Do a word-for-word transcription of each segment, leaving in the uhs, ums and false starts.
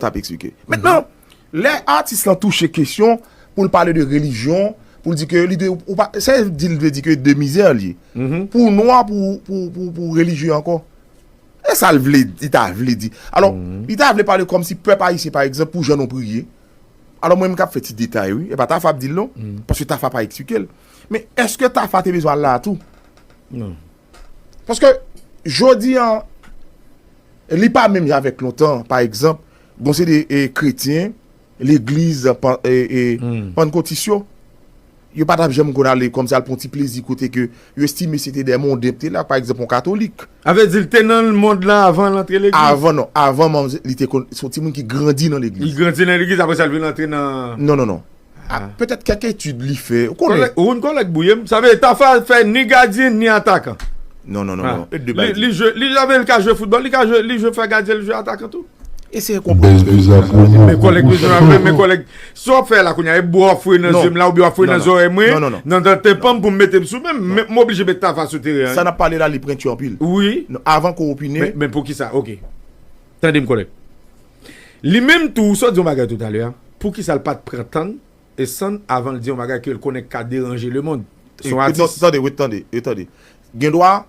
Sa ap eksplike. Mentnan, lè atis lan touche kesyon pou l pale de relijyon, pou l di ke li dwe, ou pa, sa di l vle di ke de mizè li ye. Pou nwa, pou, pou, pou, pou relijye ankò. E sa l vle, li ta vle di. Alò, li ta vle pale kòmsi pèp ayisyen, pa egzanp, pou jan nou priye. Alò, mwen, m k ap fè ti detay, wi. E pa Tafa ap di l, non. Paske Tafa pa eksplike l. Men èske Tafa te bezwen al la tou? Non. Paske, jodi an, li pa menm jan avèk lontan, pa egzanp, gon se de e, kretyen, legliz pan, e, e, pannkotis yo, yo pa t ap janm konn ale kòmsi al pran ti plezi kote ke yo estime se te de monden te la, pa egzanp, yon katolik. A vle di, l te nan mond lan avan l antre legliz? Avan, non. Avan, manmzè, li te konn, se yon timoun ki grandi nan legliz. Li grandi nan legliz, apre sa, l vin antre nan... Non, non, non. Ah, petèt kèk etid li fè. Ou konnen. Kòlèg, ou yon kòlèg bouye m. Sa vle Tafa fè ni gadyen, ni atakan. Non, non, non, non. E de bagay. Li, li jwe, li, sa vle li ka jwe foutbòl, li ka jwe, li jwe fè gadyen, li jwe atakan tou. Eseye konprann. Men kòlèg, men kòlèg, sa w ap fè la kounye a, e bò w ap foure nan zye m la, oubyen w ap foure nan zòrèy mwen, nan, nan, nan tenpan m pou m mete m sou men m, m oblije met Tafa sou teren an. Sa n ap pale la, li pwenti anpil. Wi. Non, avan ke w opine. Men, men poukisa? Oke. Tande m, kòlèg. Li menm tou, ou sot di yon bagay toutalè a. Poukisa l pa t pran tan e sann avan l di yon bagay ke l konnen k ka deranje lemonn? Se yon atis. Tande, wi, tande, wi, tande. Gen dwa,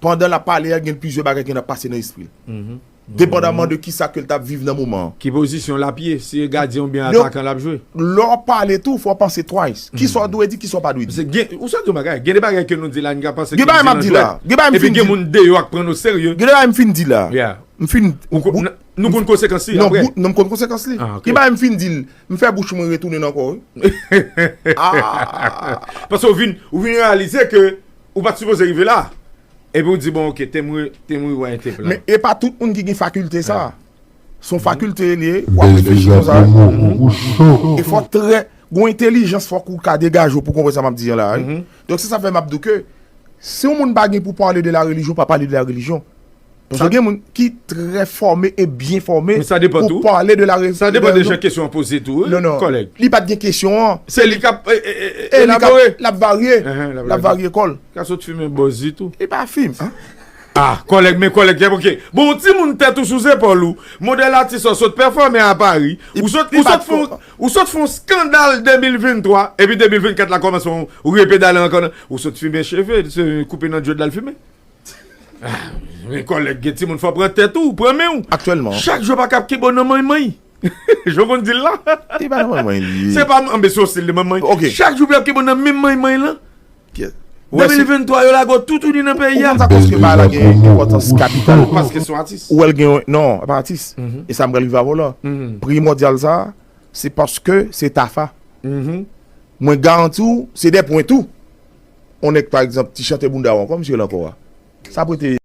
pandan l ap pale a, gen plizyè bagay ki ap pase nan espri l. Depandaman de kisa ke l t ap viv nan moman an. Ki pozisyon l ap ye, si e gadyen oubyen atakan l ap jwe. Lè w pale tou, fò w panse twice. Kisa w dwe di, kisa w pa dwe di. Paske gen, ou sot di yon bagay, gen de bagay ke nou di la, n ka panse ke nou di nan jwèt. Gen bagay m ap di la, gen bagay m fin di. Epi gen moun deyò k pran nou serye. Gen bagay m fin di la. M fin. Ou ko-, n-, nou konn konsekans li apre. Non, m konn konsekans li. Ah, ok. Gen bagay m fin di l, m fè bouch mwen retounen ankò, wi. Ah. Paske ou vin, ou vin reyalize ke ou pa t sipoze rive la. Epi ou di, bon, ok, te m re-, te m rewind tape la. Men e pa tout moun ki gen fakilte sa. Se yon fakilte li ye, w ap reflechi konsa. E fò trè, gon entèlijans, fòk ou ka degaje w pou konprann sa m ap di an la, wi. Donk, se sa fè m ap di w ke si yon moun pa gen pou pale de la relijyon, pa pale de la relijyon. Paske gen moun ki trè fòme e byen fòme pou pale de la relijyon. Sa depann de jan kesyon an poze tou, wi, kòlèg. Non, non. Li pa t gen kesyon an. Se li k ap, e, e, e, e, elabore. L ap varye. L ap varye kò l. Ka sot fimen bòz li tou. E pa fim, an? Ah, kòlèg, men kòlèg, ok. Bon, yon timoun tèt ou sou zepòl ou. Modèl atis ou sot pèfòme a Pari. Ou sot, ou sot fè yon, ou sot fè yon skandal de mil venntwa, epi de mil vennkat la kòmanse ou repedale ankò nan. Ou sot fimen cheve, se koupe nan djòd la l fimen. Ah, men kòlèg, gen timoun fò pran tèt ou, pran men ou. Aktyèlman. Chak jou pa k ap kenbe w nan manymany. Jan w konn di l la. E pa nan manymany li ye. Se pa, anben, se yon stil de manymany. Ok. Chak jou pou y ap kenbe w nan menm manymany lan. De mil venntwa, yo lage w toutouni nan peyi a. Ou konn sa kòz ke bagay la gen enpòtans kapital? Paske se yon atis. Ou wè l gen, non, pa atis. E sa m pral rive avè w la. Primòdyal sa, se paske se Tafa. Mwen garanti w, se de pwen tou. On nèg, pa egzanp, ti chante bounda w ankò, misye la ankò a. Sa prete